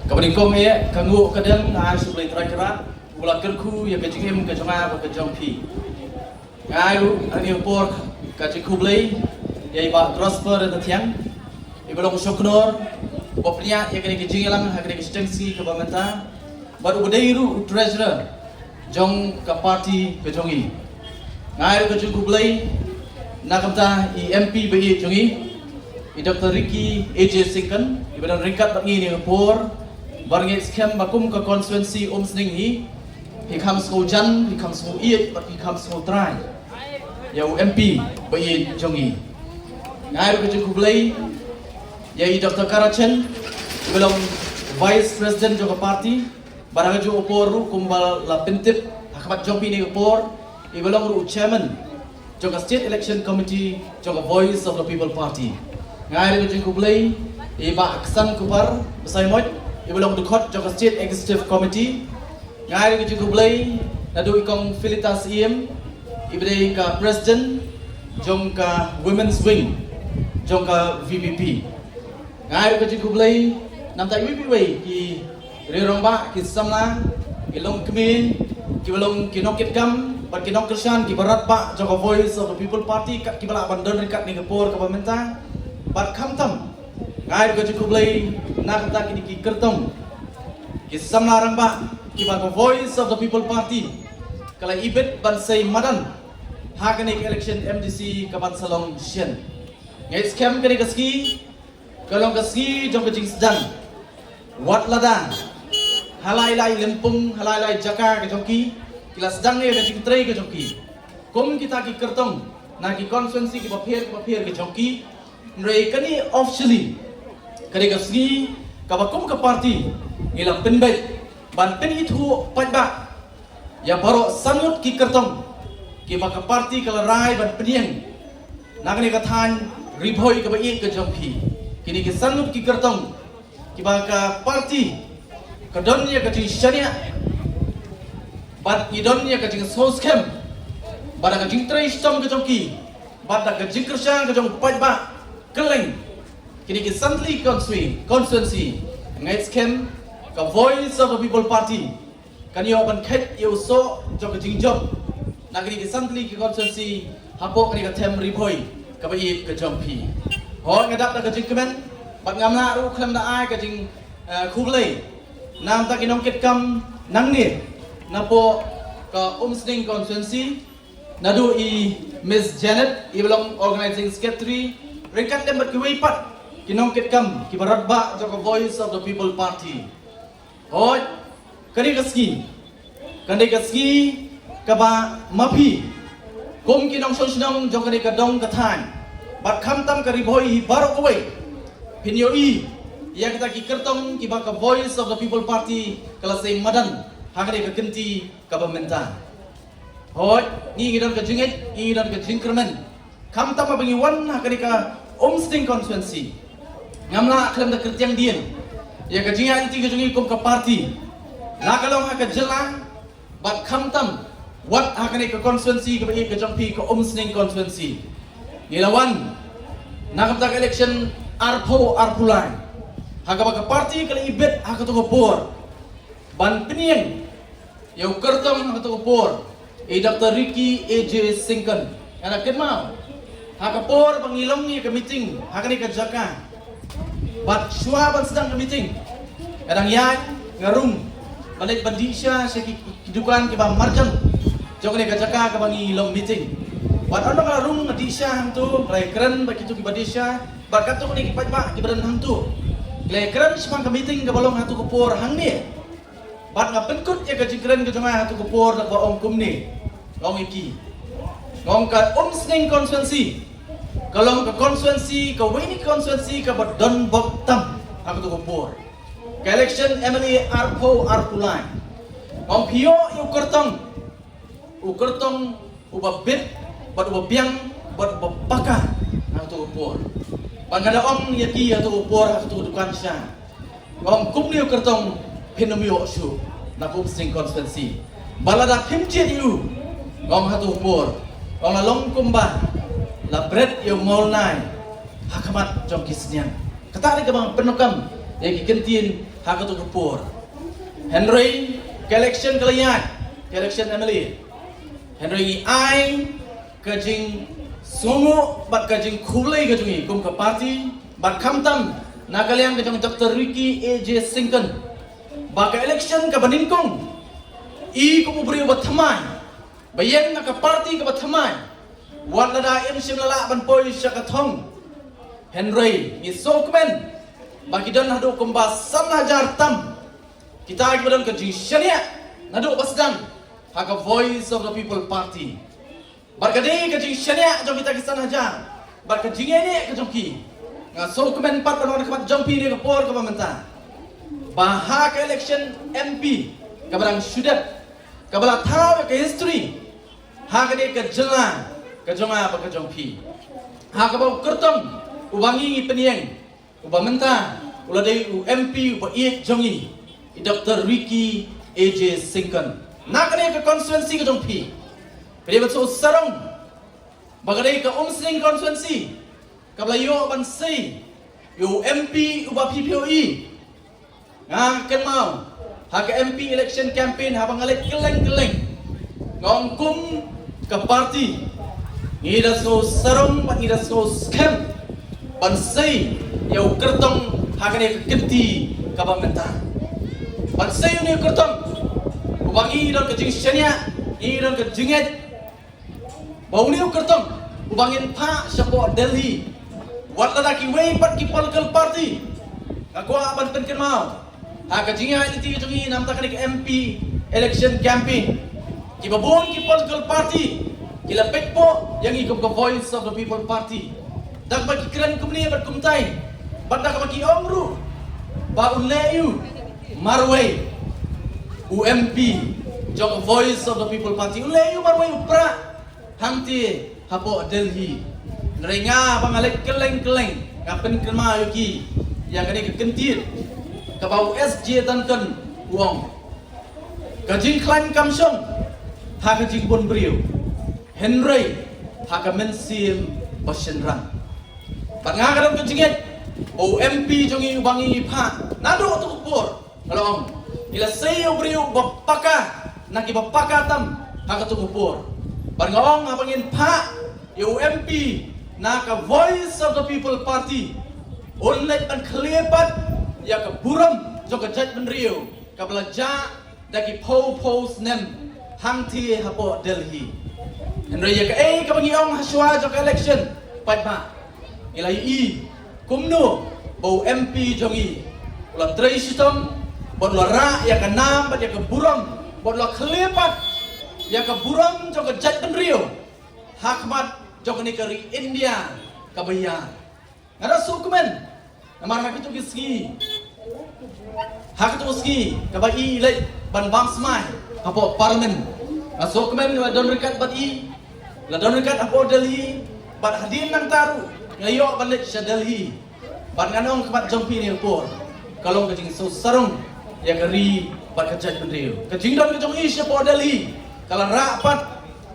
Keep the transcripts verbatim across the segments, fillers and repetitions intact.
Kaba nyngkong eh, ka nguh ka dem nga ai sha U Blei Trai Kynrad, u la kyrkhu ïa ka jingim ka jong nga bad ka jong phi. Nga ai ruh ha kane ka por ka jingkhublei ïa i Bah Prosper Ryntathiang, iba long u shongknor, uba pynïaid ïa kane ka jingïalang ha kane ka shnong sngi kaba mynta, bad uba dei ruh u treasurer jong ka party ka jong ngi. Nga ai ruh ka jingkhublei na ka bynta i M P ba ïeit jong ngi, i Doctor Ricky A J Syngkon, iba don ryngkat bad ngi ha kane ka por, bad nga ngeit skhem ba kum ka constituency Umsning hi, phi kham sngew jan, phi kham sngew ïeit, bad phi kham sngew trai ïa u M P ba ïeit jong ngi. Nga ai ruh ka jingkhublei ïa i Doctor Kara Chen, iba long Vice President jong ka party, bad ha kajuh ka por ruh kumba la pyntip ha khmat jong phi ha kane ka por, iba long ruh u Chairman jong ka State Election Committee jong ka Voice of the People Party. Nga ai ruh ka jingkhublei ïa i Bah Ksan Kupar Basaimoj, iba long dkhot jong ka State Executive Committee. Nga ai ruh ka jingkhublei naduh i Kong Felita Syiem, iba dei ka President jong ka Women's Wing jong ka V P P. Nga ai ruh ka jingkhublei na ka bynta iwei pa iwei ki rangbah, ki samla, ki longkmie, kiba long ki nongkitkam bad ki nongkyrshan, kiba radbah jong ka Voice of the People Party, kat kiba lah ban don ryngkat ha kane ka por kaba mynta. Bad khamtam nga ai ruh ka jingkhublei na ka bynta kine ki kyrtong, ki samla rangbah, kiba ka Voice of the People Party ka la ibit ban sei madan ha kane ka election M D C kaban sa long shen. Nga ngeit skhem kane ka sngi ka long ka sngi jong ka jingsdang. Wat lada ha lai lai lympung, ha lai lai jaka ka jong ki, ki la sdang ïa ka jingtrei ka jong ki kum kita ki kyrtong na ki constituency kiba pher kiba pher ka jong ki, hynrei kane officially ka dei ka sngi kaba kum ka party ngi la pynbeit ban pynithuh paidbah ïa baroh san ngut ki kyrtong kiba ka party ka la rai ban pynïeng na kane ka thaiñ Ri Bhoi kaba ïeit ka jong phi. Kine ki san ngut ki kyrtong kiba ka party ka don ïa ka jingshaniah bad ngi don ïa ka jingsngewskhem bad da ka jingtrei shitom ka jong ki bad da ka jingkyrshan ka jong u paidbah kylleng kine ki san tylli ki constituency, constituency, nga ngeit skhem ka Voice of the People Party kan ïoh ban khet ïa u soh jong ka jingjop na kine ki san tylli ki constituency hapoh kane ka them Ri Bhoi kaba ïeit ka jong phi. Hooid, nga dap da ka jingkmen bad ngam lah ruh khlem da ai ka jing, eh, khublei na ka bynta ki nongkitkam nangne napoh ka Umsning constituency, naduh i Miss Janet, iba long Organizing Secretary, ryngkat lem bad kiwei pat ki nongkitkam kiba radbah jong ka Voice of the People Party. Hooid, ka dei ka sngi, ka dei ka sngi kaba ma phi kum ki nongshong shnong jong ka dei ka dong ka thaiñ bad khamtam ka Ri Bhoi hi baroh kawei, phin ïohi ïa kita ki kyrtong kiba ka Voice of the People Party ka la sei madan ha ka dei ka kynti kaba mynta. Hooid, ngi ngi don ka jingngeit, ngi ngi don ka jingkyrmen. Khamtam ba ngi wan ha kane ka Umsning constituency, ngam lah khlem da kyrtiang dien ïa ka jingïaid lynti ka jong ngi kum ka party, la ka long ha ka jylla bad khamtam wat ha kane ka constituency kaba ïeit ka jong phi, ka Umsning constituency. Ngi la wan na ka bynta ka election arphew arphew lai, ha kaba ka party ka la ibit ha kato ka por ban pynïeng ïa u kyrtong ha kato ka por, i Doctor Ricky A J Syngkon. Nga da kynmaw ha ka por ba ngi long ïa ka meeting ha kane ka jaka, bad shuwa ban sdang ka meeting, nga dang ïaid, nga rung ban leit ban dih sha sha ki, ki dukan kiba marjan jong kane ka jaka kaba ngi long meeting. Bad ynda nga la rung nga dih sha hangto, nga la ïakren bad kito kiba dih sha bad kato kine ki paidbah kiba don hangto. Nga la ïakren shaphang ka meeting kaba long hato ka por hangne. Bad nga pynkut ïa ka jingkren ka jong nga hato ka por da kaba ong kumne. Nga ong ïa ki, nga ong ka Umsning constituency ka long ka constituency, kawei na ki constituency kaba don bok tam ha kato ka por, ka election M L A arphew arphew lai. Nga ong phi ïoh ïa u kyrtong, u kyrtong uba bit bad uba biang bad uba paka ha kato ka por. Bad nga da ong ïa ki ha kato ka por ha kato ka dukan sha, nga ong kumne u kyrtong phin ym ïoh shuh na ka Umsning constituency. Bad lada phim jied ïa u, nga ong ha kato ka por, nga ong la long kumba la bret ïa u mawlnai ha khmat jong ki sniang. Kata dei kaba nga pyndonkam ïa ki kyntien ha kato ka por. Hynrei ka election ka la ïaid, ka election M L A. Hynrei ngi ai ka jingsngewnguh bad ka jingkhublei ka jong ngi kum ka party, bad khamtam na ka liang ka jong Doctor Ricky A J Syngkon, ba ka election kaba nyngkong i kum u briew ba thymmai, ba ïeng na ka party kaba thymmai, wat lada im shym la lah ban poi sha ka thong. Hynrei ngi sngewkmen ba ki don haduh kumba san hajar tam kita kiba don ka jingshaniah naduh ba sdang ha ka Voice of the People Party. Bad ka dei ka jingshaniah jong kita ki san hajar bad ka jingïaineh ka jong ki. Nga sngewkmen pat ban wan ha khmat jong phi ha ka por kaba mynta, ba ha ka election M P kaba dang shu dep, kaba la thaw ïa ka history ha kane ka jylla ka jong nga bad ka jong phi, ha kaba u kyrtong uba ngi pynïeng, uba mynta u la dei u M P uba ïeit jong ngi, i Doctor Ricky A J Syngkon, na kane ka constituency ka jong phi. Phi dei ban sngewsarong ba ka dei ka Umsning constituency kaba la ïoh ban sei ïa u M P uba phi phi ïohi. Nga kynmaw ha ka M P election campaign haba nga leit kylleng kylleng, nga ong kum ka party ngi da sngewsarong bad ngi da sngewskhem ban sei ïa u kyrtong ha kane ka kynti kaba mynta. Ban sei ïa une u kyrtong uba ngi don ka jingshaniah, ngi don ka jingngeit ba une u kyrtong uba ngin phah shapoh Delhi, wat lada kiwei pat ki political party. Nga kwah ban pynkynmaw ha ka jingïaid lynti ka jong ngi namar kane ka M P election campaign, kiba bun ki political party ki la peit poh ïa ngi kum ka Voice of the People Party, da kaba ki kren kumne bad kumtai, bad da kaba ki ong ruh ba un leh ïa u marwei u M P jong ka Voice of the People Party, un leh ïa u marwei u Prah hangtei hapoh Delhi. Hynrei nga ba nga leit kylleng kylleng, nga pynkynmaw ïa ki ïa kane ka kyntien kaba u S J Duncan u ong: ka jingkhlaiñ kam shong ha ka jingbun briew, hynrei ha ka mynsiem ba shynrang. Bad nga ka don ka jingngeit ba u M P jong ngi uba ngi phah naduh tu ka por, nga la ong, ngi la sei ïa u briew uba paka na kiba paka tam ha katu ka por. Bad nga ong haba ngin phah ïa u M P na ka Voice of the People Party, un leit ban khlieh pat ïa ka burom jong ka jaitbynriew kaba la jah da ki phew phew snem hangtei hapoh Delhi. Hynrei ïa kaei kaba ngi ong ha shuwa jong ka election paidbah, ngi la ïohi kumno ba u M P jong ngi u la trei shitom bad u la rah ïa ka nam bad ïa ka burom bad u la khlieh pat ïa ka burom jong ka jaitbynriew ha khmat jong kane ka ri India kaba ïar. Nga da sngewkmen namar ha kitu ki sngi, ha kitu ki sngi kaba i leit ban bam smai hapoh Parliament, nga sngewkmen nga la don ryngkat bad i, la don ryngkat hapoh Delhi. Bad hadien nangta ruh nga ïoh ban leit sha Delhi. Bad ngan ong khmat jong phi ne por, ka long ka jingsngewsarong ïa ka ri bad ka jaitbynriew. Ka jingdon ka jong i shapoh Delhi ka la rah pat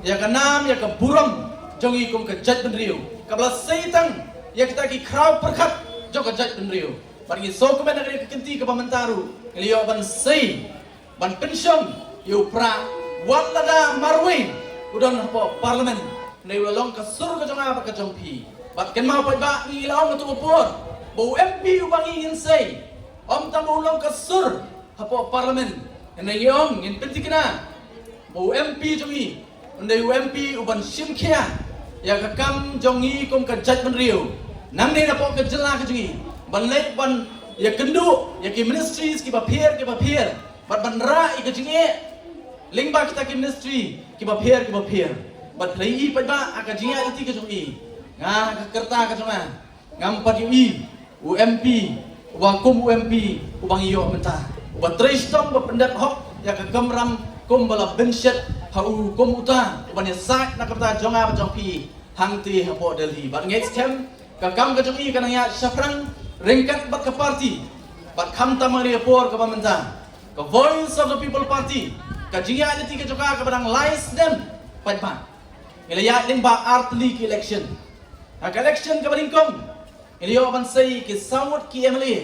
ïa ka nam ïa ka burom jong i kum ka jaitbynriew kaba la sei tang ïa kita ki khraw pyrkhat jong ka jaitbynriew. Bad ngi sngewkmen ha kane ka kynti kaba mynta ruh ngi la ïoh ban sei ban pynshong ïa u Prah wat lada marwei u don hapoh Parliament. Hynrei u la long ka sur ka jong nga bad ka jong phi. Bad kynmaw paidbah, ngi la ong ha tu ka por ba u M P uba ngi ngin sei, ym tang ba u long ka sur hapoh Parliament, hynrei ngi ong, ngin pynthikna ba u M P jong ngi un dei u M P uban shim khia ïa ka kam jong ngi kum ka jaitbynriew. Nangne napoh ka jylla ka jong ngi ban leit ban ïakynduh ïa ki ministries kiba pher kiba pher bad ban rah ïa ka jingeh lyngba kita ki ministry kiba pher kiba pher. Bad phi la ïohi paidbah ha ka jingïaid lynti ka jong i, nga ha ka rta ka jong nga ngam pat ïohi u M P uba kum u M P uba ngi ïoh mynta, uba trei shitom ba pyndep hok ïa ka kamram kumba la bynshet ha u kum uta uban ïasaid na ka bynta jong nga bad jong phi hangtei hapoh Delhi. Bad ngeit skhem ka kam ka jong i ka nang ïaid shaphrang ryngkat bad ka party. Bad khamtam ha kane ka por kaba mynta, ka Voice of the People Party, ka jingïaid lynti ka jong ka kaba dang lai snem paidbah, ngi la ïaid lyngba artylli ki election. Ha ka election kaba nyngkong ngi la ïoh ban sei ki saw ngut ki M L A.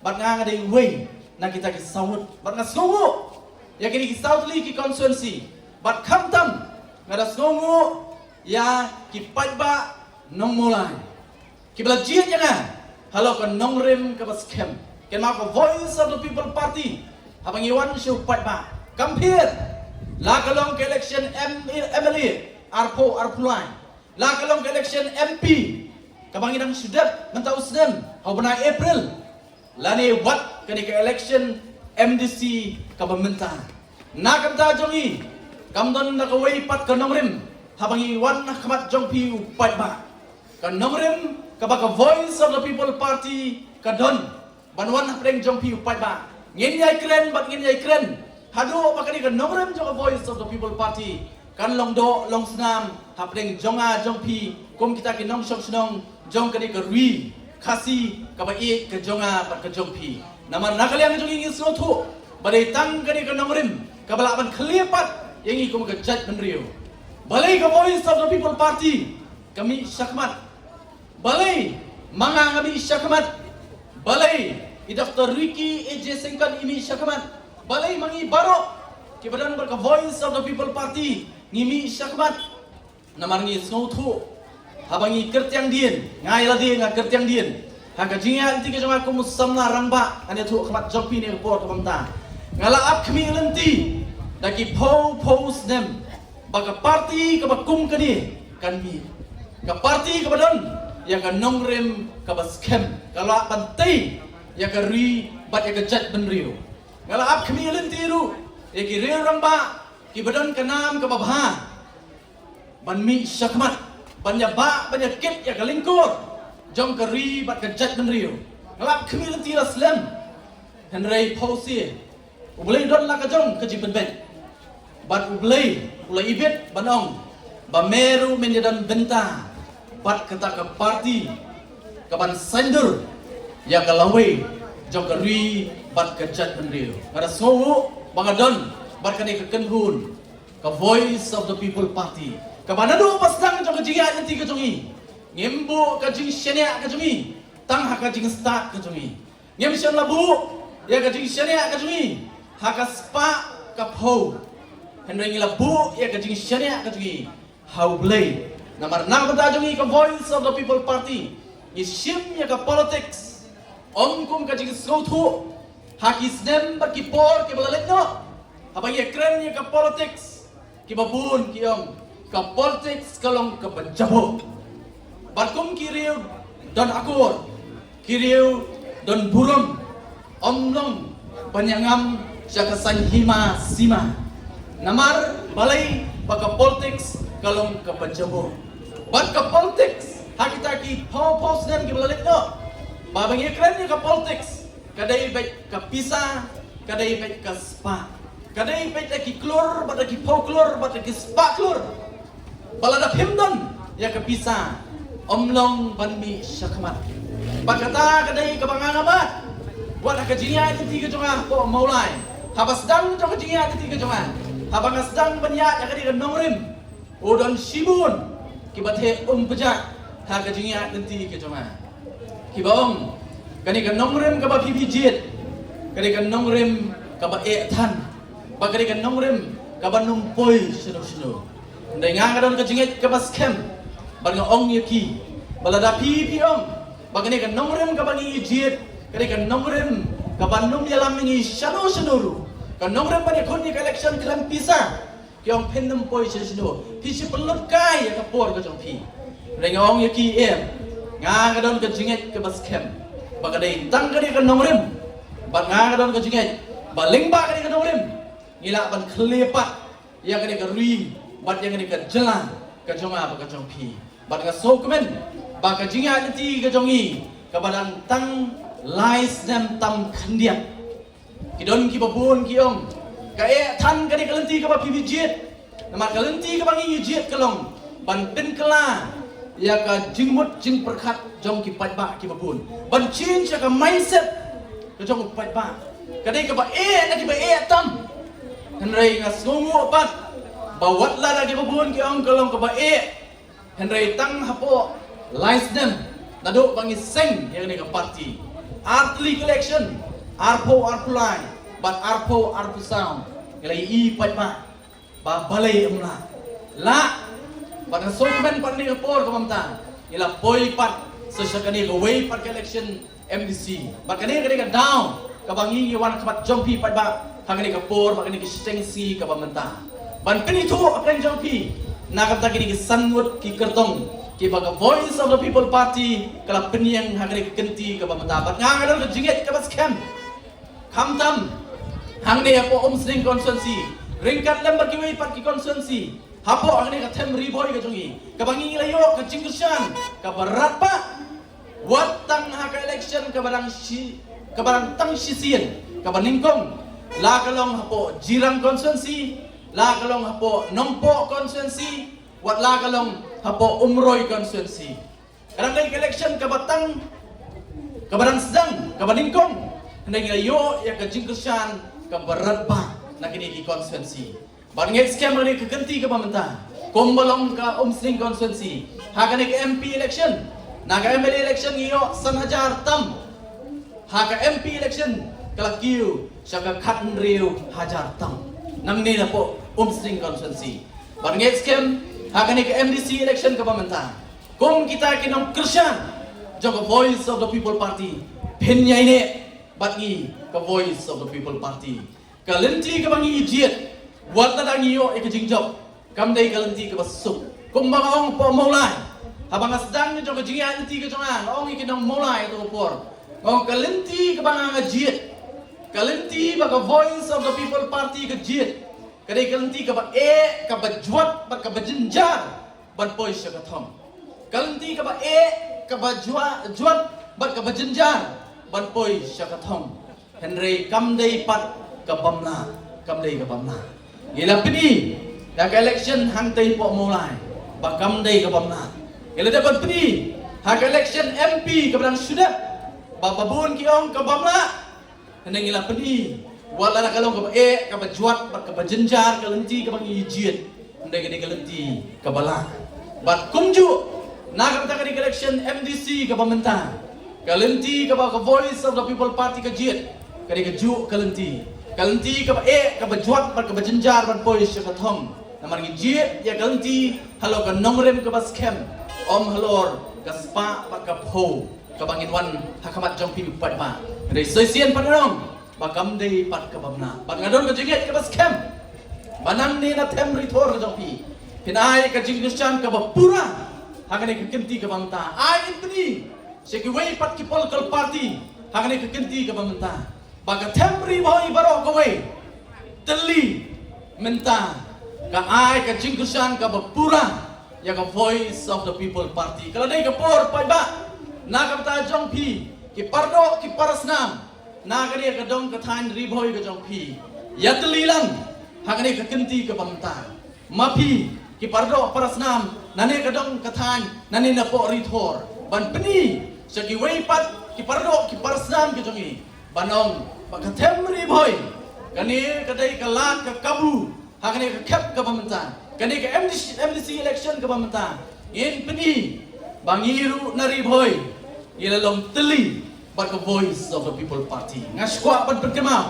Bad nga nga dei uwei na kita ki saw ngut. Bad nga sngewnguh ïa kine ki saw tylli ki constituency. Bad khamtam nga da sngewnguh ïa ki paidbah Nongmawlai kiba la jied ïa nga halor ka nongrim kaba skhem. Kynmaw ka Voice of the People Party, haba ngi wan sha u paidbah, kam pher la ka long ka election M-, M L A arphew arphew lai, la ka long ka election M P kaba ngi dang shu dep mynta u snem ha u bnai April, lane wat kane ka election M D C kaba mynta. Na ka bynta jong ngi kam don da kawei pat ka nongrim haba ngi wan ha khmat jong phi u paidbah. Ka nongrim kaba ka Voice of the People Party ka don ban wan hapdeng jong phi u paidbah. Ngin ïai kren bad ngin ïai kren haduh ba kane ka nongrim jong ka Voice of the People Party kan long doh long snam hapdeng jong nga jong phi kum kita ki nongshong shnong jong kane ka ri Khasi kaba ïeit ka jong nga bad ka jong phi. Namar na ka liang jong ngi ngi sngewthuh ba dei tang kane ka nongrim kaba lah ban khlieh pat ïa ngi kum ka jaitbynriew. Balei ka Voice of the People Party ka mih shakhmat? Balei ma nga nga mih shakhmat? Balei i Doctor Ricky A J Syngkon i mih shakhmat? Balei ma ngi baroh kiba don bad ka Voice of the People Party ngi mih shakhmat? Namar ngi sngewthuh haba ngi kyrtiang dien, nga ïa lade nga kyrtiang dien ha ka jingïaid lynti ka jong nga kum u samla rangbah, ngan ïathuh khmat jong phi ne ka por kaba mynta. Nga la ap khmih lynti da ki phew phew snem ba ka party kaba kum kane kan mih, ka party kaba don ïa ka nongrim kaba skhem, ka lah ban tei ïa ka ri bad ïa ka jaitbynriew. Nga la ap khmih lynti ruh ïa ki riew rangbah kiba don ka nam kaba bha ban mih shakhmat ban ïa bah ban ïa kit ïa ka lyngkor jong ka ri bad ka jaitbynriew. Nga la ap khmih lynti la slem, hynrei phewse U Blei don la ka jong ka jingpynbeit. Bad U Blei u la ibit ban ong ba me ruh men ïa don bynta bad kata ka party kaban saiñdur ïa ka lawei jong ka ri bad ka jaitbynriew. Nga da sngewnguh ba nga don bad kane ka kynhun, ka Voice of the People Party, kaba naduh ba sdang jong ka jingïaid lynti ka jong ngi, ngim buh ka jingshaniah ka jong ngi tang ha ka jingstad ka jong ngi. Ngim shym la buh ïa ka jingshaniah ka jong ngi ha ka spah ka phew, hynrei ngi la buh ïa ka jingshaniah ka jong ngi ha U Blei. Namar na ka bynta jong ngi ka Voice of the People Party ngi shim ïa ka politics ym kum ka jingsngewthuh ha ki snem bad ki por kiba la leit noh. Haba ngi ïakren ïa ka politics, kiba bun ki ong ka politics ka long kaba jaboh. Bad kum ki riew don akor, ki riew don burom, ym long ban ïa ngam sha ka saiñ hima sima. Namar balei? Ba ka politics ka long kaba jaboh. Bad ka politics ha kita ki phew phew snem kiba la leit noh, ba ba ngi ïakren ïa ka politics, ka dei beit ka pisa, ka dei beit ka spah, ka dei beit da ki klur bad da ki phew klur bad da ki spah klur. Ba lada phim don ïa ka pisa, ym long ban mih shakhmat. Bad kata ka dei kaba nga nga bad wat ha ka jingïaid lynti ka jong nga hapoh Mawlai, haba sdang jong ka jingïaid lynti ka jong nga, haba nga sdang ban ïaid ha kane ka nongrim, u don shibun kiba theh um pjah ha ka jingïaid lynti ka jong nga, kiba ong kane ka nongrim kaba phi phi jied, kane ka nongrim kaba eh than, ba kane ka nongrim kaba nym poi shano shano. Hynrei nga nga don ka jingngeit kaba skhem bad nga ong ïa ki ba lada phi phi ong ba kane ka nongrim kaba ngi jied, kane ka nongrim kaba nym ïalam ïa ngi shano shano ruh, ka nongrim ban ïakhun ïa ka election khlem pisa, ki ong phin nym poi shano shano, phi shu pynlut kai ïa ka por ka jong phi. Hynrei nga ong ïa ki, em, nga nga don ka jingngeit kaba skhem ba ka dei tang kane ka nongrim, bad nga nga don ka jingngeit ba lyngba kane ka nongrim ngi lah ban khlieh pat ïa kane ka ri bad ïa kane ka jylla ka jong nga bad ka jong phi. Bad nga sngewkmen ba ka jingïaid lynti ka jong ngi kaba dang tang lai snem tam khyndiat, ki don kiba bun ki ong ka eh than kane ka lynti kaba phi phi jied. Namar ka lynti kaba ngi jied ka long ban pynkylla ïa ka jingmut jingpyrkhat jong ki paidbah kiba bun, ban change ïa ka mindset ka jong u paidbah. Ka dei kaba eh na kiba eh tam. Hynrei nga sngewnguh pat ba wat la da kiba bun ki ong ka long kaba eh, hynrei tang hapoh lai snem naduh ba ngi seng ïa kane ka party, Ar tylli ka election, arphew arphew lai bad arphew arphew saw, ngi la ïohi pat ba ba balei ym lah. Lah, bad nga sngewkmen pat ha kane ka por kaba mynta ngi la poi pat sa sha kane kawei pat ka election M D C. Bad kane ka dei ka daw kaba ngi ngi wan khmat jong phi pat ba ha kane ka por, ba kane ka shiteng sngi kaba mynta, ban pynithuh ha kane jong phi na ka bynta kine ki san ngut ki kyrtong kiba ka Voice of the People Party ka la pynïeng ha kane ka kynti kaba mynta. Bad nga nga don ka jingngeit kaba skhem. Khamtam hangne hapoh Umsning constituency, ryngkat lem bad kiwei pat ki constituency hapoh hangne ka them Ri Bhoi ka jong ngi, kaba ngi la ïoh ka jingkyrshan kaba radbah. Wat tang ha ka election kaba dang shi, kaba dang tang shisien, kaba nyngkong, la ka long hapoh Jirang constituency, la ka long hapoh Nongpoh constituency, wat la ka long hapoh Umroi constituency. Ka dang dei ka election kaba tang, kaba dang sdang, kaba nyngkong, hynrei ngi la ïoh ïa ka jingkyrshan kaba radbah na kine ki constituency. Bad ngi skhem ha kane ka kynti kaba mynta, kumba long ka Umsning constituency, ha kane ka M P election, na ka M L A election ngi ïoh san hajar tam, ha ka M P election ka la kiew sha ka khathynriew hajar tam. Nangne napoh Umsning constituency. Bad ngi skhem ha kane ka M D C election kaba mynta, kum kita ki nongkyrshan jong ka Voice of the People Party, phin ïaineh bad ngi ka Voice of the People Party. Ka lynti kaba ngi jied, wat lada ngi ïoh ïa ka jingjop, kam dei ka lynti kaba suk. Kumba nga ong hapoh Mawlai, haba nga sdang jong ka jingïaid lynti ka jong nga, nga ong ïa ki nong Mawlai ha kato ka por, nga ong ka lynti kaba nga nga jied, ka lynti ba ka Voice of the People Party ka jied, ka dei ka lynti kaba eh, kaba jwat bad kaba jynjar ban poi sha ka thong. Ka lynti kaba eh, kaba jwa-, jwat bad kaba jynjar ban poi sha ka thong. Hynrei kam dei pat ka bym lah, kam dei ka bym lah. Ngi la pyni da ka election hangtei hapoh Mawlai ba kam dei ka bym lah. Ngi la dep ban pyni ha ka election M P kaba dang shu dep ba, ba bun ki ong ka bym lah. Hynrei ngi la pyni, wat lada ka long kaba eh, kaba jwat bad kaba jynjar ka lynti kaba ngi jied, hynrei ka dei ka lynti kaba lah. Bad kumjuh na ka bynta kane ka election M D C kaba mynta, ka lynti kaba ka Voice of the People Party ka jied, ka dei kajuh ka lynti, ka lynti kaba eh, kaba jwat bad kaba jynjar ban poi sha ka thong. Namar ngi jied ïa ka lynti halor ka nongrim kaba skhem, ym halor ka spah bad ka phew kaba ngin wan ha khmat jong phi pat ba. Hynrei shisien pat nga ong ba kam dei pat ka bym lah. Bad nga don ka jingngeit kaba skhem ba nangne na them Ri Thor ka jong phi, phin ai ka jingkyrshan kaba pura ha kane ka kynti kaba mynta. Ai ngin pyni sha kiwei pat ki political party ha kane ka kynti kaba mynta ba ka them Ri Bhoi baroh kawei tylli mynta ka ai ka jingkyrshan kaba pura ïa ka Voice of the People Party. Ka la dei ka por paidbah na ka bynta jong phi ki pardoh ki parasnam na kane ka dong ka thaiñ Ri Bhoi ka jong phi, ïa tylli lang ha kane ka kynti kaba mynta. Ma phi ki pardoh parasnam nane ka dong ka thaiñ nane napoh Ri Thor, ban pyni sha kiwei pat ki pardoh ki parasnam ki jong ngi, ban ong ba ka them Ri Bhoi, kane ka dei ka lad ka kabu ha kane ka khep kaba mynta, kane ka M D C, M D C election kaba mynta. Ngin pyni ba ngi ruh na Ri Bhoi ngi la long tylli bad ka Voice of the People Party. Nga sngewkwah ban pynkynmaw,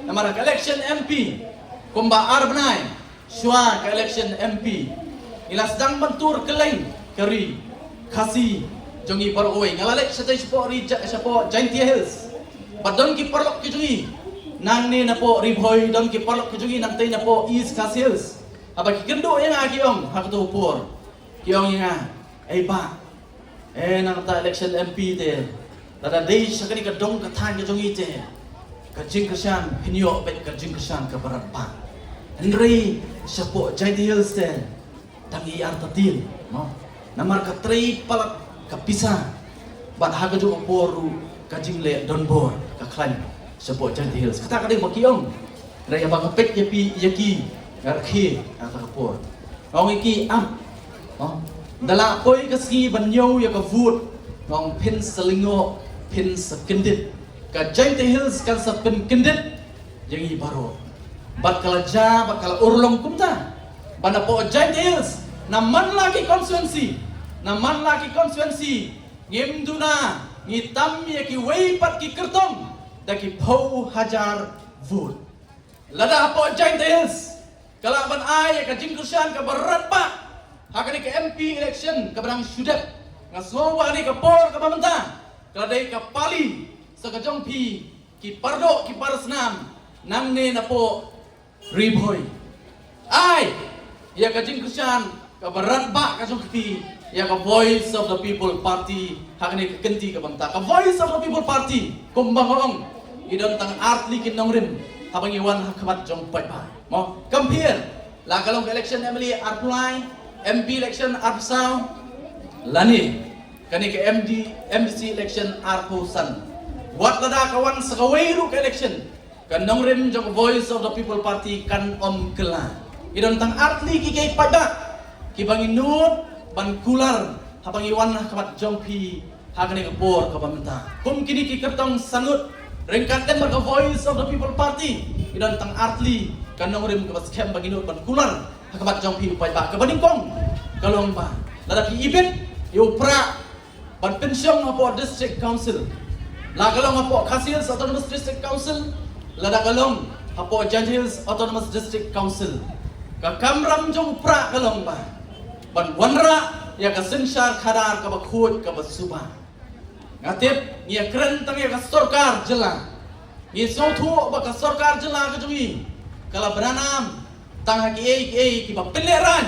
namar ka election M P kumba ar bnai shuwa ka election M P, ngi la sdang ban tur kylleng ka ri Khasi jong ngi baroh kawei. Nga la leit shatei shapoh ri Ja-, shapoh Jaintia Hills. Bad don ki paralok ki jong ngi nangne napoh Ri Bhoi, don ki paralok ki jong ngi nangtei napoh East Khasi Hills. Haba ki kynduh ïa nga ki ong ha kato ka por, ki ong ïa nga, "Ei bah, eh, nangta election M P te, lada dei sha kane ka dong ka thaiñ ka jong ngi te, ka jingkyrshan phin ïoh beit ka jingkyrshan kaba radbah. Hynrei shapoh Jaintia Hills te dang ïar tatil, mo. Namar ka trei palat ka pisa, bad ha kajuh ka por ruh ka jingleh donbor ka khlaiñ shapoh Jaintia Hills." Kata ka dei ba ki ong. Hynrei haba nga peit ïa phi, ïa ki, nga rakhe ha kata ka por. Nga ong ïa ki, ah, oh, da lah poi ka sngi ban ñiew ïa ka vote, nga ong phin sa lyngngoh, phin sa kyndit. Ka Jaintia Hills kan sa pynkyndit ïa ngi baroh. Bad ka la jia bad ka la urlong kumta ba napoh Jaintia Hills, na man la ki constituency, na man la ki constituency, ngim duna Ngi tam ïa kiwei pat ki kyrtong da ki phew hajar vote. Lada hapoh Jaintia Hills ka lah ban ai ïa ka jingkyrshan kaba radbah ha kane ka M P election kaba dang shu dep, nga sngew ba kane ka por kaba mynta ka la dei ka pali sa ka jong phi ki pardoh ki parsnam nangne napoh Ri Bhoi. Ai ïa ka jingkyrshan kaba radbah ka jong phi ïa ka Voice of the People Party ha kane ka kynti kaba mynta. Ka Voice of the People Party kumba nga ong, i don tang artylli ki nongrim haba ngi wan ha khmat jong paidbah. Mo, compare la ka long ka election M L A arphew lai, M P election arphew saw, lane kane ka M D, M D C election arphew san. Wat lada ka wan sa kawei ruh ka election, ka nongrim jong ka Voice of the People Party kan ym kylla. I don tang artylli ki kei paidbah kiba ngi nud ban kular haba ngi wan ha khmat jong phi ha kane ka por kaba mynta. Kum kine ki kyrtong sangud ryngkat bad ka Voice of the People Party, i don tang artylli ka nongrim kaba skhem ba ngi nud ban kular ha khmat jong phi u paidbah. Kaba nyngkong ka long ba lada phi ibit ïa u prah ban pynshong hapoh District Council, la ka long hapoh Khasi Hills Autonomous District Council, lada ka long hapoh Jaintia Hills Autonomous District Council, ka kamram jong u prah ka long ba ban wanrah ïa ka synshar khadar kaba khuid kaba suba. Nga tip ngi ïa kren tang ïa ka sorkar jylla. Ngi sngewthuh ba ka sorkar jylla ka jong ngi ka la bynrap tang ha kiei kiei kiba pynlehraiñ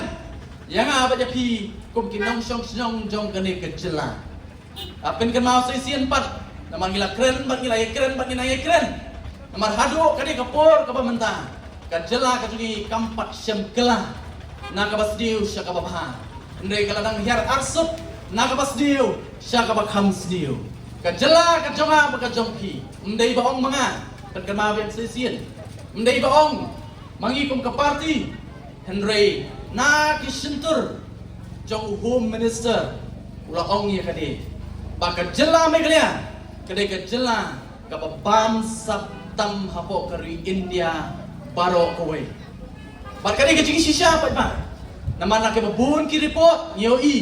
ïa nga bad ïa phi kum ki nongshong shnong jong kane ka jylla. Nga pynkynmaw sa shisien pat namar ngi la kren bad ngi la ïa kren bad ngi la ïa kren. Namar haduh kane ka por kaba mynta ka jylla ka jong ngi kam pat shym kylla na kaba sniew sha kaba bha. Hynrei ka la dang hiar arsut na kaba sniew sha kaba kham sniew. Ka jylla ka jong nga bad ka jong phi, ym dei ba ong ma nga, pynkynmaw biang sa shisien, ym dei ba ong ma ngi kum ka party, hynrei na ki shyntur jong u Home Minister u la ong ïa kane ba ka jylla Meghalaya ka dei ka jylla kaba bamsap tam hapoh ka ri India baroh kawei. Bad ka dei ka jingshisha paidbah namar na kiba bun ki report ngi ïohi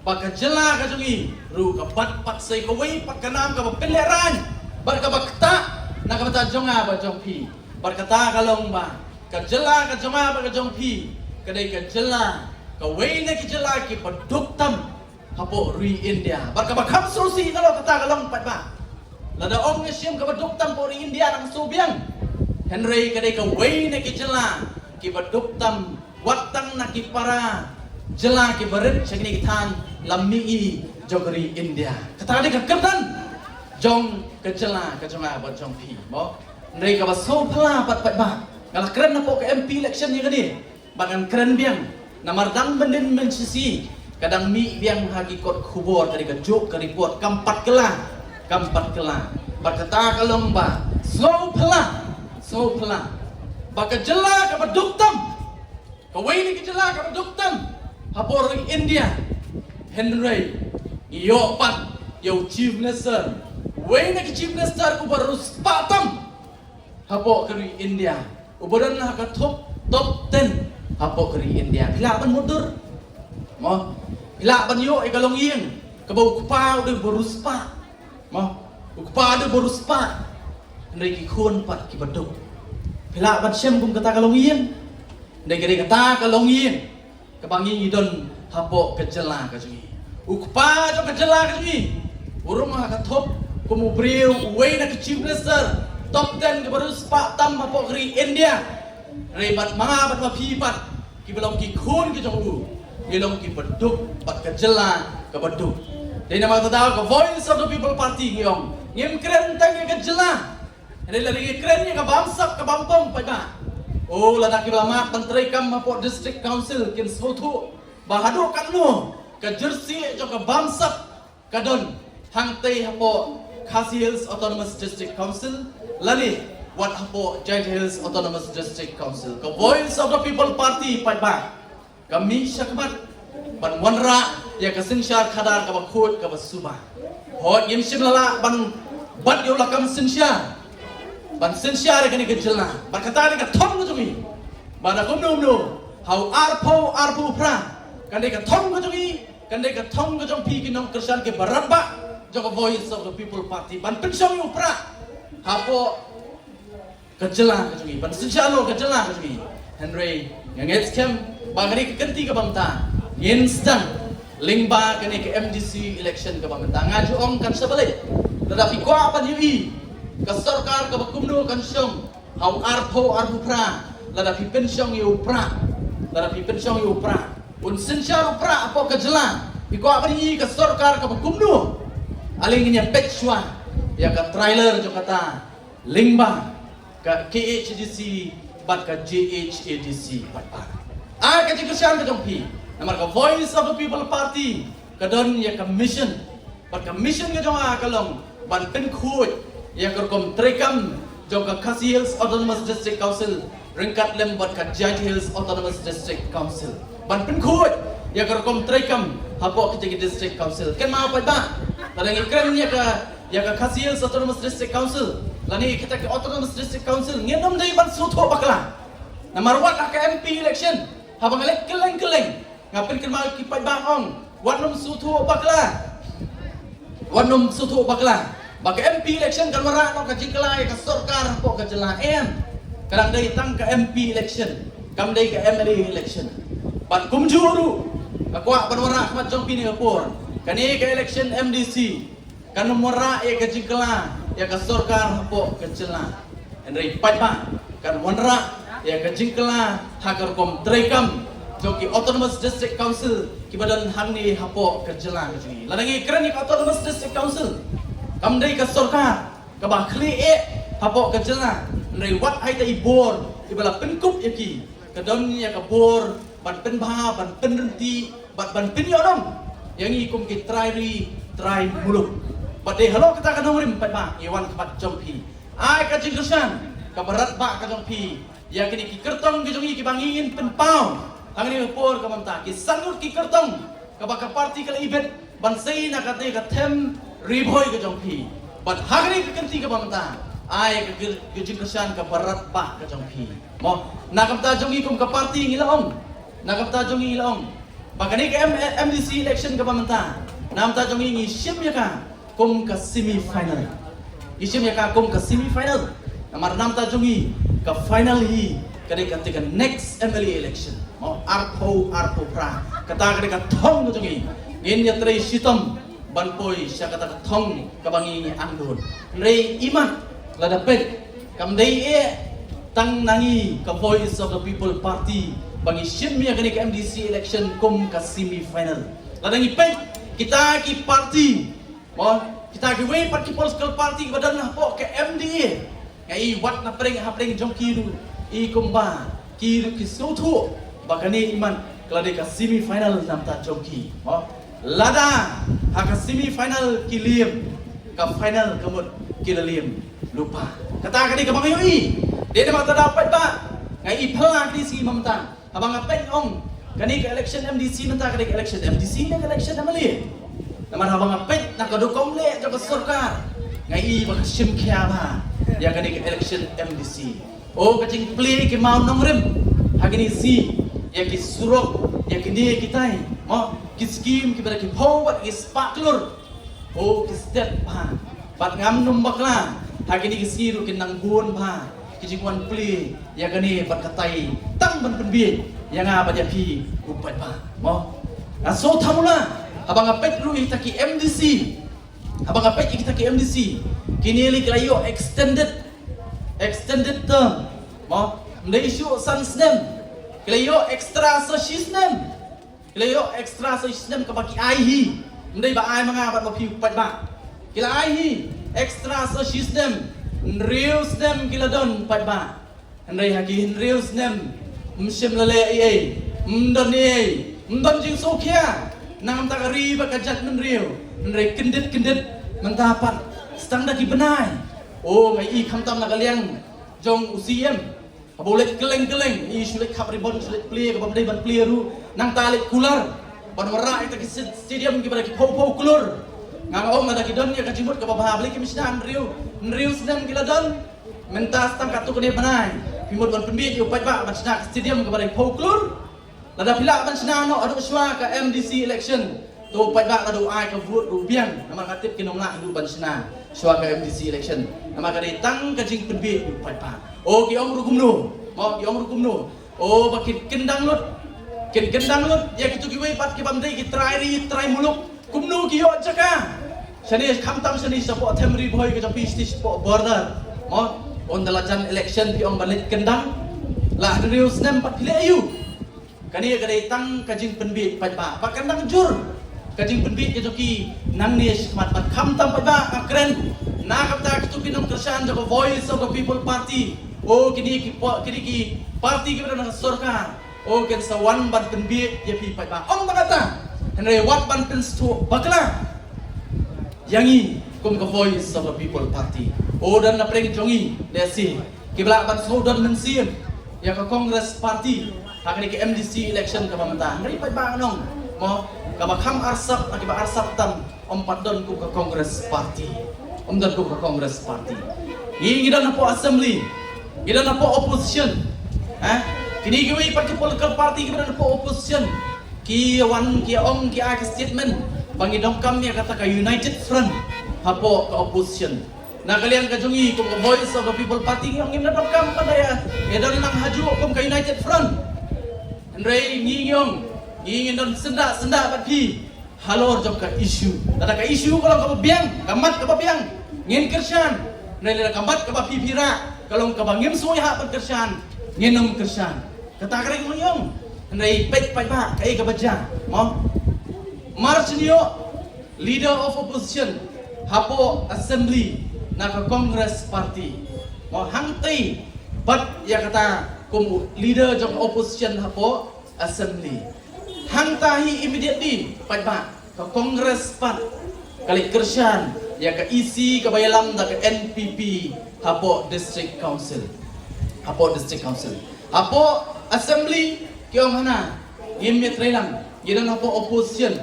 ba ka jylla ka jong ngi ruh ka bat pat sa ïa kawei pat ka nam kaba pynlehraiñ bad kaba ktah na ka bynta jong nga bad jong phi. Bad kata ka long ba ka jylla ka jong nga bad ka jong phi ka dei ka jylla kawei na ki jylla kiba duk tam hapoh ri India. Bad kaba kham sngewsih na lo kata ka long paidbah, lada ong ïa shim kaba duk tam hapoh ri India nang shu biang, hynrei ka dei kawei na ki jylla kiba duk tam wat tang na ki para jylla kiba rit sha kine ki thaiñ lam mihngi jong ka ri India. Kata ka dei ka kyrdan jong ka jylla ka jong nga bad jong phi mo. Hynrei kaba sngewphylla pat paidbah, nga la kren hapoh ka M P election ïa kane. Ba ngan kren biang namar dang mynnin mynshisha ka dang mih biang ha ki kot khubor ka dei ka juk ka report kam pat kylla, kam pat kylla. Bad kata ka long ba sngewphylla, sngewphylla ba ka jylla kaba duk tam, kawei na ki jylla kaba duk tam hapoh ri India, hynrei ngi ïoh pat ïa u Chief Minister, uwei na ki Chief Minister uba riewspah tam hapoh ka ri India, uba don ha ka top, top ten hapoh ka ri India. Phi lah ban mutdur mo, phi lah ban ïoh ïa ka longïing kaba u kpa u dei uba riewspah mo, u kpa u dei uba riewspah, hynrei ki khun pat kiba duk. Phi lah ban shem kum kata ka longïing, hynrei ka dei kata ka longïing kaba ngi ngi don hapoh ka jylla ka jong ngi. U kpa jong ka jylla ka jong ngi u rung ha ka top kum u briew, uwei na ki Chief Minister top ten kaba riewspah tam hapoh ka ri India. Hynrei bad ma nga bad ma phi pat kiba long ki khun ki jong u, ngi long kiba duk bad ka jylla kaba duk. Dei namar kata ka Voice of the People Party ngi ong ngim kren tang ïa ka jylla. Hynrei lada ngi kren ïa ka bamsap ka bampong paidbah, o lada kiba la mad ban treikam hapoh District Council kin sngewthuh ba haduh katno ka jyrsieh jong ka bamsap ka don hangtei hapoh Khasi Hills Autonomous District Council lane wat hapoh Jaintia Hills Autonomous District Council. Ka Voice of the People Party paidbah ka mih shakhmat ban wanrah ïa ka synshar khadar kaba khuid kaba suba. Hooid ngim shym la lah ban bat ïa u lakam synshar ban synshar ïa kane ka jylla. Bad kata ka dei ka thong ka jong ngi. Bad kumno kumno ha u arphew arphew phra ka dei ka thong ka jong ngi, ka dei ka thong ka jong phi ki nongkyrshan kiba radbah jong ka Voice of the People Party ban pynshong ïa u prah hapoh ka jylla ka jong ngi, ban synshar noh ka jylla ka jong ngi. Hynrei nga ngeit skhem ba kane ka kynti kaba mynta ngin sdang lyngba kane ka M D C election kaba mynta. Nga ju ong kan sa balei, lada phi kwah ban ïohi ka sorkar kaba kumno kan shong ha u arphew arphew phra, lada phi pynshong ïa u prah, lada phi pynshong ïa u prah, un synshar u prah hapoh ka jylla. Phi kwah ban ïohi ka sorkar kaba kumno? Ale ngin ïa peit shuwa ïa ka trailer jong kata lyngba ka K H A D C bad ka J H A D C bad bad. Ai ka jingkyrshan ka jong phi, namar ka Voice of the People Party ka don ïa ka mission, bad ka mission ka jong nga ka long ban pynkhuid ïa ka rukom treikam jong ka Khasi Hills Autonomous District Council ryngkat lem bad ka Jaintia Hills Autonomous District Council, ban pynkhuid ïa ka rukom treikam hapoh kita ki district council. Kynmaw paidbah, lada ngi kren ïa ka ïa ka Khasi Hills Autonomous District Council lane kita ki Autonomous District Council, ngin ym dei ban sngewthuh bakla. Namar wat ha ka M P election, haba nga leit kylleng kylleng, nga pynkynmaw ïa ki paidbah, ong wat nym sngewthuh bakla, wat nym sngewthuh bakla ba ka M P election kan wanrah noh ka jingkylla ïa ka sorkar hapoh ka jylla. Em, ka dang dei tang ka M P election, kam dei ka M L A election. Bad kumjuh ruh nga kwah ban wanrah khmat jong phi ha kane ka por, kane ka election M D C kan ym wanrah ïa ka jingkylla ïa ka sorkar hapoh ka jylla. Hynrei paidbah, kan wanrah ïa ka jingkylla ha ka rukom treikam jong ki Autonomous District Council kiba don hangne hapoh ka jylla ka jong ngi. Lada ngi kren ïa ka Autonomous District Council, kam dei ka sorkar kaba khlieh hapoh ka jylla. Hynrei wat ha ita i bor iba la pynkup ïa ki, ka don ïa ka bor ban pynbha, ban pynryntih bad ban pynïoh noh ïa ngi kum ki trai ri trai muluk. Bad dei halor kata ka nongrim paidbah ngi wan khmat jong phi, ai ka jingkyrshan kaba radbah ka jong phi ïa kine ki kyrtong ki jong ngi kiba ngi ngin pynpaw ha kane ka por kaba mynta, ki san ngut ki kyrtong kaba ka party ka la ibit ban sei na kane ka them Ri Bhoi ka jong phi. Bad ha kane ka kynti kaba mynta, ai ka, ka jingkyrshan kaba radbah ka jong phi. Mo, na ka bynta jong ngi kum ka party ngi la ong, na ka bynta jong ngi ngi la ong ba kane ka M-, M D C election kaba mynta, na ka bynta jong ngi ngi shim ïa ka kum ka semi final. Ngi shim ïa ka kum ka semi final. Namar na ka bynta jong ngi ka final hi ka dei kata ka next M L A election. Mo, arphew arphew phra, kata ka dei ka thong ka jong ngi. Ngin ïatrei shitom ban poi sha kata ka thong kaba ngi ngi angnud. Hynrei imat, lada peit, kam dei eh tang na ngi ka Voice of the People Party ba ngi shim ïa kane ka M D C election kum ka semi final. Lada ngi peit kita ki party, mo, kita kiwei pat ki political party kiba don hapoh ka M D A, nga i wat na pdeng ha pdeng jong ki ruh i kumba ki ruh ki sngewthuh ba kane imat ka la dei ka semi final na ka bynta jong ki. Mo, lada ha ka semi final ki liem, ka final ka mut ki la liem lypa. Kata ka dei kaba nga ïohi. Dei namar kata da paidbah, nga i phylla kine sngi mynta, haba nga peit, ong kane ka election M D C mynta ka dei ka election M D C ne ka election M L A. Namar haba nga peit na ka dohkha leh jong ka sorkar, nga i ba ka shim khia bha ïa kane ka election M D C. O ka jingplie ki mawnongrim ha kine ki sngi, ïa ki surok, ïa kine kitai, mo, ki skim kiba da ki phew bad ki spah klur. O ki stet bha. Bad ngam nym bakla, ha kine ki sngi ruh kin nang bun bha ki jingwan plie ïa kane bad katai, tang ban pynbiej ïa nga bad ïa phi u paidbah. Mo, nga sngewthuh mula haba nga peit ruh ïa kita ki M D C, haba nga peit ïa kita ki M D C, kine lei ki la ïoh extended, extended term. Mo, ym dei shuh san snem, ki la ïoh extra sa shi snem. Ki la ïoh extra sa shi snem kaba ki ai hi. Ym dei ba ai ma nga bad ma phi paidbah. Ki la ai hi extra sa shi snem. Hynriew snem ki la don paidbah. Hynrei ha ki hynriew snem ym shym la leh ei ei, ym don ei ei, ym don jingsngewkhia na ka bynta ka ri bad ka jaitbynriew. Hynrei kyndit kyndit mynta pat, sa tang da ki bnai. O, nga i khamtam na ka liang jong u C M, haba u leit kylleng kylleng, i shu leit khap ribon, shu leit plie kaba ym dei ban plie ruh. Nangta leit kular ban wanrah ïa kita ki st-, stadium kiba da ki phew phew klur. Nga ong lada ki don ïa ka jingmut kaba bha, balei kim shna? Hynriew, hynriew snem ki la don. Mynta sa tang katto katne bnai phi mut ban pynbiej ïa u paidbah ban shna ka stadium kaba da ki phew klur. Lada phi lah ban shna noh haduh shuwa ka M D C election, To paidbah, lada u ai ka vote ruh biang, namar nga tip kin ym lah ruh ban shna shuwa ka M D C election. Namar ka dei tang ka jingpynbieit ïa u paidbah. O ki ong ruh kumno, mo, ki ong ruh kumno. O ba kin kyndang lut, kin kyndang lut ïa kito kiwei pat ki bym dei ki trai ri trai muluk. Kumno ki ïoh jaka shane, khamtam shane shapoh Them Ri Bhoi ka jong phi, shane shapoh border, mo. Ynda la jan election phi ong ban leit kyndang. La hynriew snem pat phi leh aïu? Kane ka dei tang ka jingpynbieit paidbah. Ba kyndang jur ka jingpynbieit ka jong ki nangne shakhmat, bad khamtam paidbah, nga kren na ka bynta kito ki nongkyrshan jong ka Voice of the People Party. O kine ki po-, kine ki party kiba don ha sorkar, o kin sa wan ban pynbieit ïa phi paidbah. Ym tang kata, hynrei wat ban pynsngewthuh bakla ïa ngi kum ka Voice of the People Party. O don na pdeng jong ngi lehse kiba lah ban sngewdon mynsiem ïa ka Congress Party ha kane ka M D C election kaba mynta. Hynrei paidbah, ngan ong, mo, kaba kham arsap na kiba arsap tam, ym pat don kum ka Congress Party. Ym don kum ka Congress Party. Ngi, ngi don hapoh assembly, ngi don hapoh opposition. Eh? Kine kiwei pat ki political party kiba don hapoh opposition ki wan ki ong, ki ai ka statement ba ngi donkam ïa kata ka united front hapoh ka opposition. Na ka liang ka jong ngi kum ka Voice of the People Party, ngi ong ngim da donkam ban da ïa, ïa don lang hajuh kum ka united front. Hynrei ngi, ngi ong ngi, ngin don syndah syndah bad phi halor jong ka issue. Lada ka issue ka long kaba biang, ka mat kaba biang, ngin kyrshan. Hynrei lada ka mat kaba phi phi rah ka long kaba ngim sngewbha ban kyrshan, ngin ym kyrshan. Kata ka dei ka long ïong. Hynrei peit paidbah kaei kaba jia, mo. Mar shen ïoh leader of opposition hapoh assembly na ka Congress Party, mo, hangtei pat ïa kata kum leader jong opposition hapoh assembly. Hangta hi immediately paidbah, ka Congress pat ka leit kyrshan ïa ka E C kaba ïalam da ka N P P hapoh District Council. Hapoh District Council, hapoh assembly ki ong hana, ngim ïatreilang, ngi don hapoh opposition.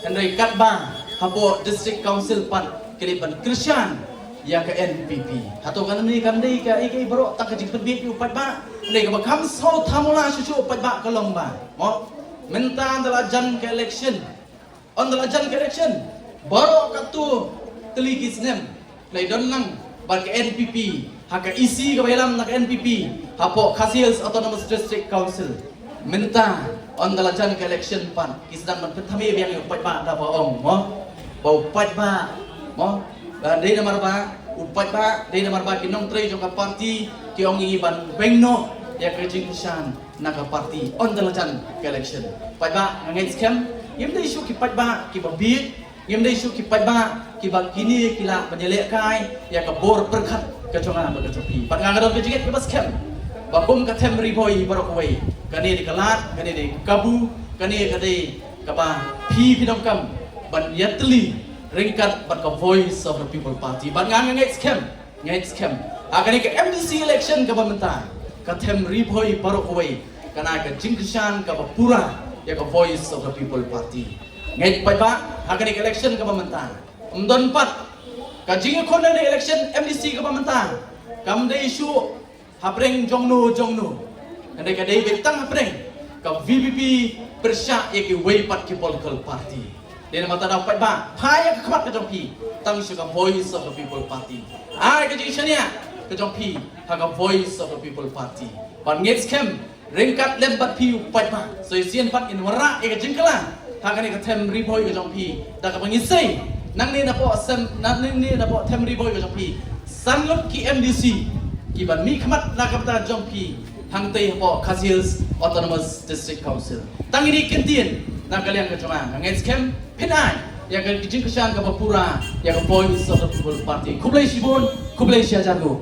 Hynrei katba hapoh District Council pat ki leit ban kyrshan ïa ka N P P. Hato kane kam dei kaei kaei baroh tang ka jingpynbieit ïa u paidbah? Hynrei kaba kham sngewthuh mula shuh shuh paidbah ka long ba, mo, mynta ynda la jan ka election, ynda la jan ka election, baroh katto tylli ki snem, la ïadon lang bad ka N P P ha ka E C kaba ïalam na ka N P P hapoh Khasi Hills Autonomous District Council. Mynta ynda la jan ka election pat ki sdang ban pynthame biang ïa u paidbah da ba ong, mo, ba u paidbah, mo, ba dei namar ba u paidbah, dei namar ba ki nongtrei jong ka party ki ong ngi ban weng noh ïa ka jingkyrshan na ka party ynda la jan ka election. Paidbah, nga ngeit skhem, ngim dei shuh ki paidbah kiba bieit, ngim dei shuh ki paidbah kiba kine ki lah ban ïalehkai ïa ka bor pyrkhat ka jong nga bad ka jong phi. Bad nga nga don ka jingngeit kaba skhem ba kum ka Them Ri Bhoi baroh kawei, kane dei ka lad, kane dei ka kabu, kane ka dei kaba phi phi donkam ban ïatylli ryngkat bad ka Voice of the People Party. Bad nga nga ngeit skhem, ngeit skhem, ha kane ka M D C election kaba mynta, ka Them Ri Bhoi baroh kawei kan ai ka jingkyrshan kaba pura ïa ka Voice of the People Party. Ngeit paidbah, ha kane ka election kaba mynta, ym don pat ka jingïakhun na election M D C kaba mynta kam dei shuh hapdeng jongno jongno. Hynrei ka dei beit tang hapdeng ka V P P pyrshah ïa kiwei pat ki political party. Dei namar kata paidbah, phai ïa ka khmat ka jong phi tang sha ka Voice of the People Party. Ai ka jingshaniah ka jong phi ha ka Voice of the People Party. Bad ngeit skhem ryngkat lem bad phi u paidbah, sa shisien pat ngin wanrah ïa ka jingkylla ha kane ka Them Ri Bhoi ka jong phi da kaba ngi sei nangne napoh sem, nangne napoh Them Ri Bhoi ka jong phi, san ngut ki M D C kiban mihkhmat na ka bynta jong phi hangtei hapoh Khasi Hills Autonomous District Council. Tang ine i kyntien na ka liang ka jong nga, nga ngeit skhem phin ai ïa ka jingkyrshan kaba pura ïa ka Voice of the People Party. Khublei shibun, khublei shihajar nguh.